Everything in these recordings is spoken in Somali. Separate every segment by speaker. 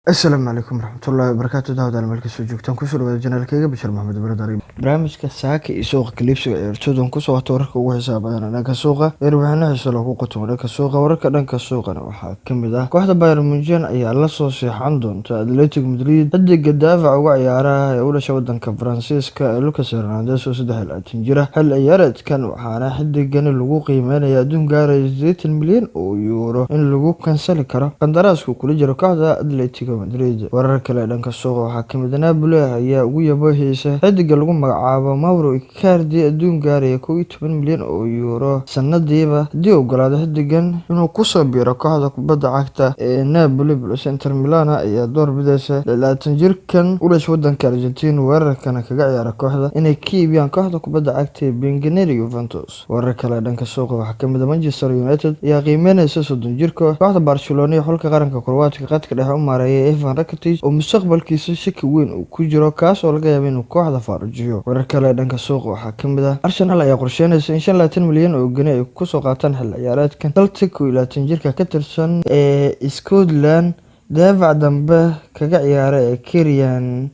Speaker 1: Asalaamu calaykum waraxmatullaahi wabarakaatu. Daawadaal, meel kasoo joogtaan, kusoo dhawaada channelkayga Bashir Maxamed Baradari. Barnaamijka saaka iyo suuqa kala iibsiga ciyaartooydan kusoo wato wararka ugu xiisaha badan dhanka suuqa, warbixino xiiso leh ku qoto dhanka suuqa. Wararka dhanka suuqana waxaa kamid ah: kooxda Bayern Munchen ayaa la soo seexan doonta Atletico Madrid xidiga daafaca uga ciyaara ee u dhashay wadanka Faransiiska ee Lucas Hernandez oo 23 jira xil ciyaareedkan, waxaana xidigani lagu qiimeynaya adduun gaaraya 80 milyan oo euro in lagu kansali karo qandaraaska kula jiro kooxda Atletico Madrid. Warar kale dhanka suuqa waxaa kamid ah: Napoli ayaa ugu yabooheysa xidiga lagu magacaabo Mauro Icardi adduun gaaraya 11 milyan oo euro sanadiiba haddii uu ogolaado xidigan inuu kusoo biiro kooxda kubadda cagta ee Napoli, balse Inter Milan ayaa doorbideysa 26 jirkan u dhashay wadanka Argentina, weerarkana kaga ciyaara kooxda, inay ka iibiyaan kooxda kubadda cagta ee Bianconeri Juventus. Warar kale dhanka suuqa waxaa kamid ah: Manchester United ayaa qiimeyneysa 30 jirka kooxda Barcelona iyo xulka qaranka Croatia khadka dhexe u maareeya Ivan Rakitic oo mustaqbalkiisa shaki weyn uu ku jiro, kaas oo laga yaabo inuu kooxda faarujiyo. Warar kale dhanka suuqa waxaa kamid ah: Arsenal ayaa qorsheyneysa in 25 milyan oo geni ay kusoo qaataan xil ciyaareedkan Celtic 21 jirka ka tirsan ee Scotland daafac dambe kaga ciyaara ee Kieran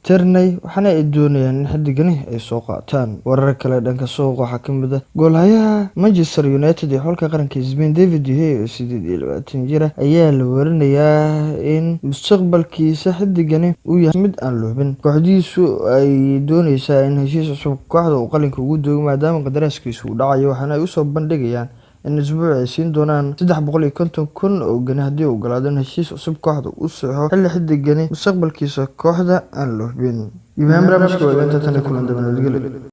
Speaker 1: Tierney, waxaana ay doonayaan in xidigani ay soo qaataan. Warar kale dhanka suuqa waxaa kamid ah: goolhayaha Manchester United iyo xulka qaranka Spain David de Gea oo 28 jir ah ayaa la warinayaa in mustaqbalkiisa xidigani uu yahay mid aan la hubin. Kooxdiisu ay dooneysaa in heshiis cusub kooxda uu qalinka ugu duugo maadaama qandaraaskiisu uu dhacayo, waxaana ay usoo bandhigayaan in isbuucii ay siin doonaan 350,000 oo geni haddii uu ogolaado in heshiis cusub kooxda uu saxiixo, xilli xidigani mustaqbalkiisa kooxda aan la hubin. Barnaamijka waa inta tan kulan dambe, nabadgelyo.